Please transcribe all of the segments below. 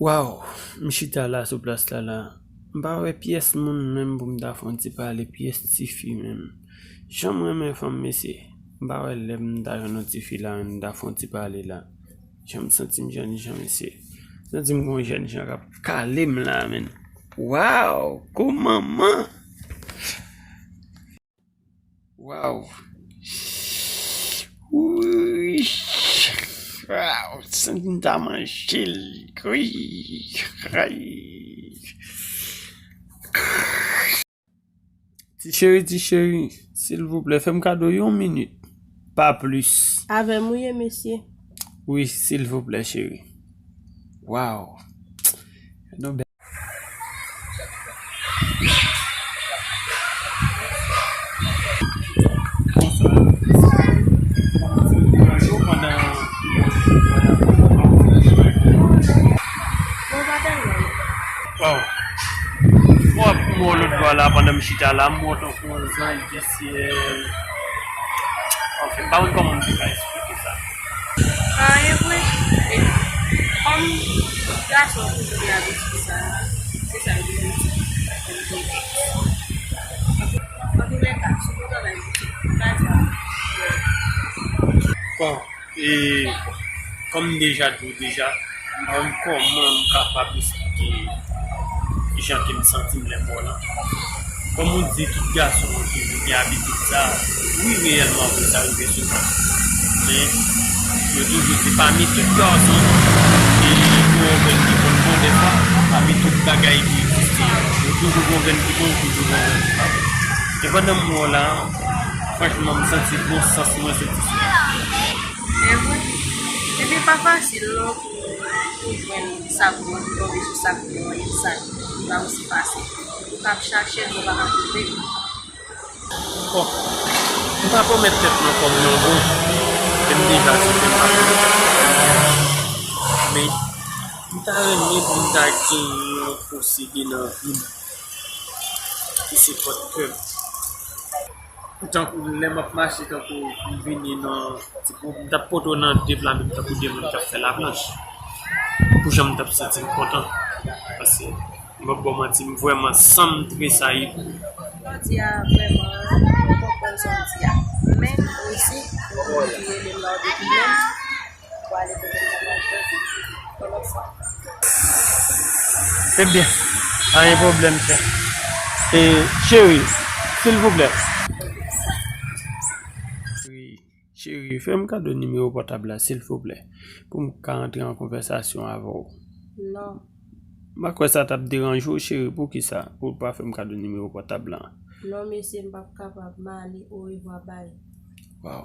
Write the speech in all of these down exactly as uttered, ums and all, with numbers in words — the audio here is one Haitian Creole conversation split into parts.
Waw, m chita la sou plas la la. M pa wè pyès moun menm pou m ta fè yon ti pale, pyès tifi menm. Jan m renmen fanm, mesye. M pa wè lè m ta jwenn yon tifi la, m ta fè yon ti pale la. Jan m santi m jènjan, mesye. Santi m gon jènjan k ap kale m la, menm. Waw, kou manman. Waw. Wi. Waw, santi m ta manje l. Wi. Ay. Ti cheri, ti cheri, silvouplè, fè m kado yon minit, pa plis. Avè m ou ye, mesye? Wi, silvouplè, cheri. Waw. Gad yon bèl. Bonswa. Pandan Bon, pa tèlman. Waw. Bon, m wè w lòt bò la, pandan m chita la, m wè w tankou yon zanj de syèl. Anfen, m pa konn kòman m te ka eksplike sa. Anyen vre. E, kòm gason toujou gen abitid sa, se sa yo te di. Antoulèka, sou kontan la, m pa di a. Bon. E, kòm m deja di w deja, m pa konn kòman m kapab eksplike jan ke m santi m lè m wè w lan. Kòm ou di, tout gason toujou gen abitid sa. Wi, reyèlman vre, sa rive souvan. Men, yo toujou di, pami tout gason, e, gen yon grenn ki konn bon dèfwa, pami tout bagay ki egziste yo, toujou gen yon grenn ki bon, toujou gen yon grenn ki pa bon. E pandan m wè w la, franchman, m santi bon sans mwen soti sou mwen. Evre, epi pa fasil non pou, pou jwenn sa pou mwen, pou tonbe sou sa pou mwen, sa li pa osi fasil. Ou k ap chache l, ou pa ka twouve l. Bon, m pa pwomèt tèt mwen kòm yon bon, e m deja di ke m pa pwomèt tèt mwen. Men, m ta renmen pou m ta gen yon posede nan vi m ki se pòt kè m. Tankou lè m ap mache, tankou m vini nan ti pou, m t ap pote w nan de pla menm tankou de moun k ap fè laplanch. Pou jan m t ap santi m kontan. Paske, m p ap ba w manti, m vrèman san m tresayi pou ou. Jodi a, vrèman, m konprann sa w di a. Men, osi, gen moun ki rele m la depi menm. Ebyen, pa gen pwoblèm, chè. E, cheri, silvouplè. Wi, cheri, fè m kado nimewo pòtab la, silvouplè, pou m ka antre an konvèsasyon avè w. Non. M pa kwè sa t ap deranje w, cheri, poukisa ou pa fè m kado nimewo pòtab la? Non, mesye, m p ap kapab, m ale, orevwa, bay. Waw.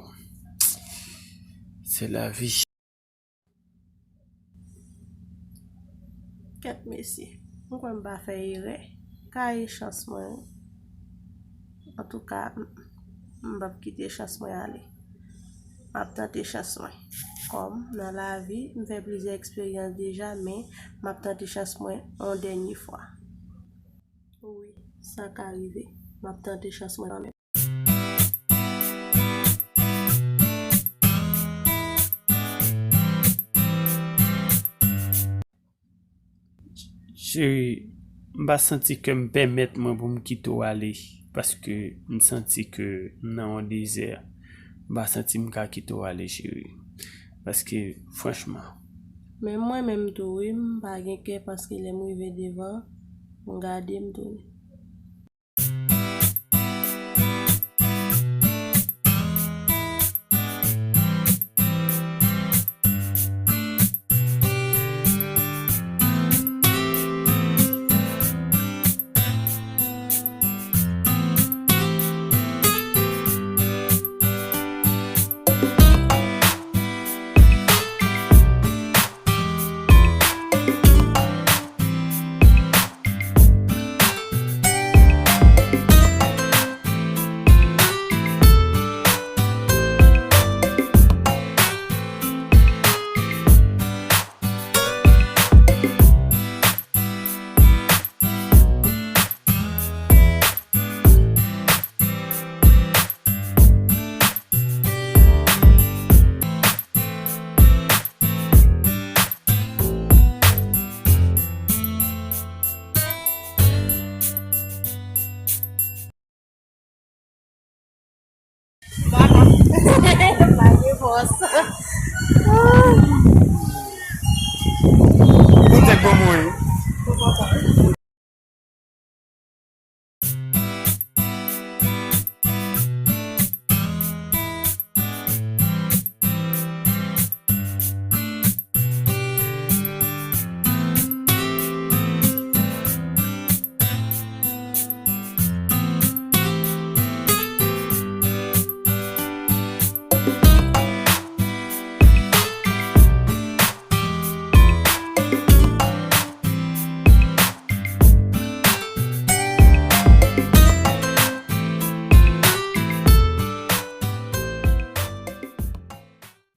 Se lavi. Kèt mesye, m kwè m pa fè erè. Ka ye chans mwen, wi. Antouka, m, m p ap kite chans mwen ale. M ap tante chans mwen. Kòm nan lavi, m fè plizyè eksperyans deja, men m ap tante chans mwen yon dènye fwa. Wi, sa ka rive. M ap tante chans mwen kanmenm. Cheri, m pa santi kè m pèmèt mwen pou m kite w ale, paske m santi ke m nan yon dezè. M pa santi m ka kite w ale, cheri. Paske, franchman. Men mwen menm tou, wi, m pa gen kè, paske lè m rive devan, m gade m tounen. Yes.